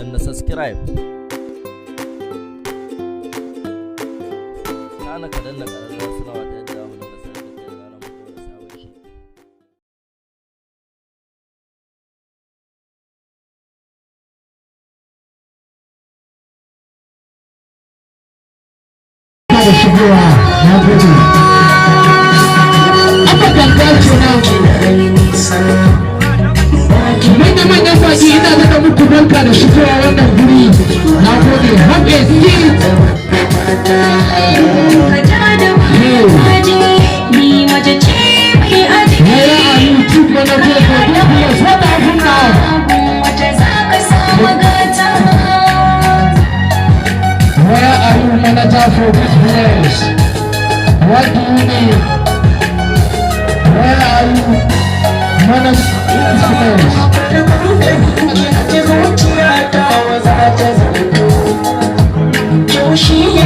Danna subscribe. Kana ka danna ƙararrawar sanarwa ta yadda mu dinga sanar da kai da zarar mun ɗora sabon shiri. Da shigowa, na gode. Abba Ganga kenan. Manya-manyan baki, ina daɗa muku barka da shigowa wannan guri. Na gode. Have a seat. Hey. Where are you, chief manager for this place? What happened now? Where are you, manager for this place? What do you need? Where are you, manager for this place? Zuciyata wa za ta zanto Kyaushi ya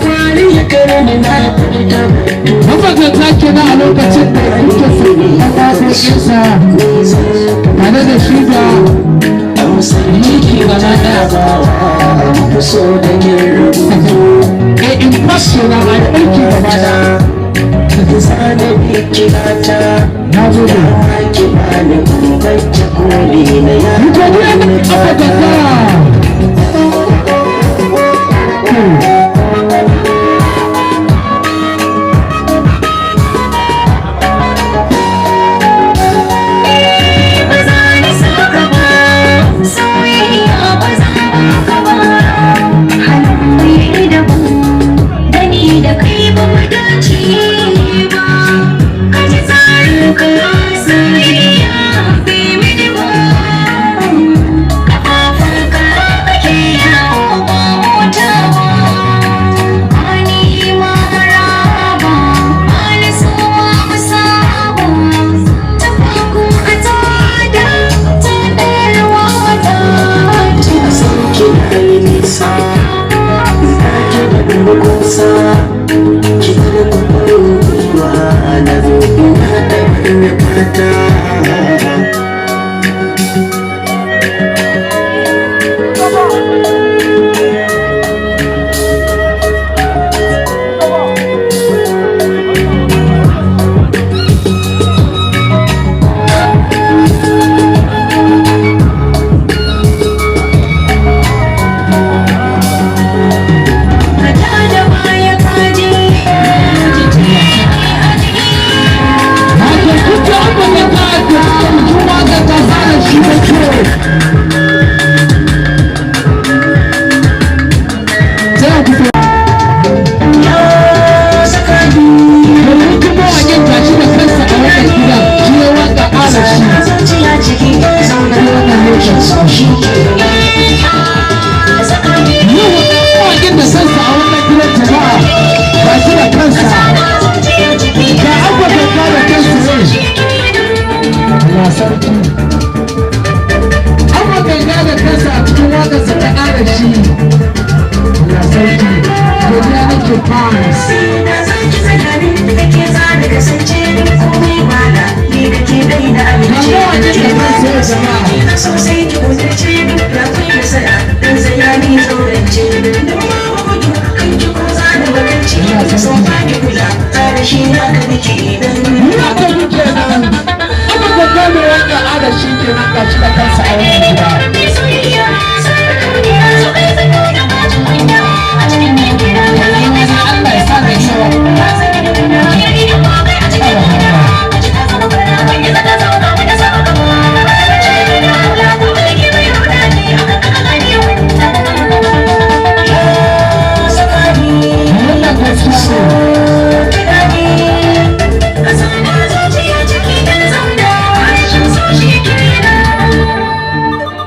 kwari ya kare na furta. Abba Ganga kenan a lokacin da yake sauraron waƙoƙinsa tare da shi da mulki gaba ɗaya. So da yin rubutu. Eh, in fact kenan a mulki gaba ɗaya. Zane bikirata. Na gode. Ki bani bacci koli na ya. Godiya na Abba Ganga. Da kai ba mu dace ba, ka ji tsarin ka, soyayya bai mini ba. Kafafunka kake yawo ba mota ba, ani ma maraba, ani so ma musaba ta farko a tada ta ɗarwa ta. Ki na yi nisa, za ki da kusa, ki karfafa gwiwa, na zo ina da fata. Ka ja da baya kaje, Wato kuka Abba Ganga da bikin waƙar ta fara shi da kyau. Sai a fito. Domin kuma mawaƙin gashi da kansa a wannan gidan, shi ya waƙa ƙara shi. Zuciya ciki zauna, so shi ke. Yau mawaƙin da kansa a wannan gidan, jama'a, ga shi da kansa. Ga Abba Ganga da kansa ne. Allah sarki. Abba Ganga da kansa a cikin waƙarsa ta ƙara shi. Allah sarki. Godiya nake fans. Da zaki tsakanin da ke zani kasance komai wala ni da ke dai na amince. Ga mawaƙin da kansa yau, jama'a. Na so sai ki kudurce na kai nasara dan zaya ni zaurance dan ma gudu kan ki ko zani bakance so ba ki kula tsara shi na ka nake nan. Muna ta muke nan. Abba Ganga mai waƙa ƙara shi kenan, ga shi da kansa a wannan gida. Allah ya sa na iya wa.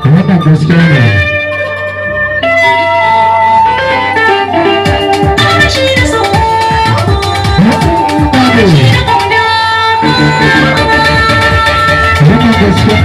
Wannan gaskiya ne. Wannan gaskiya ne. Wannan gaskiya.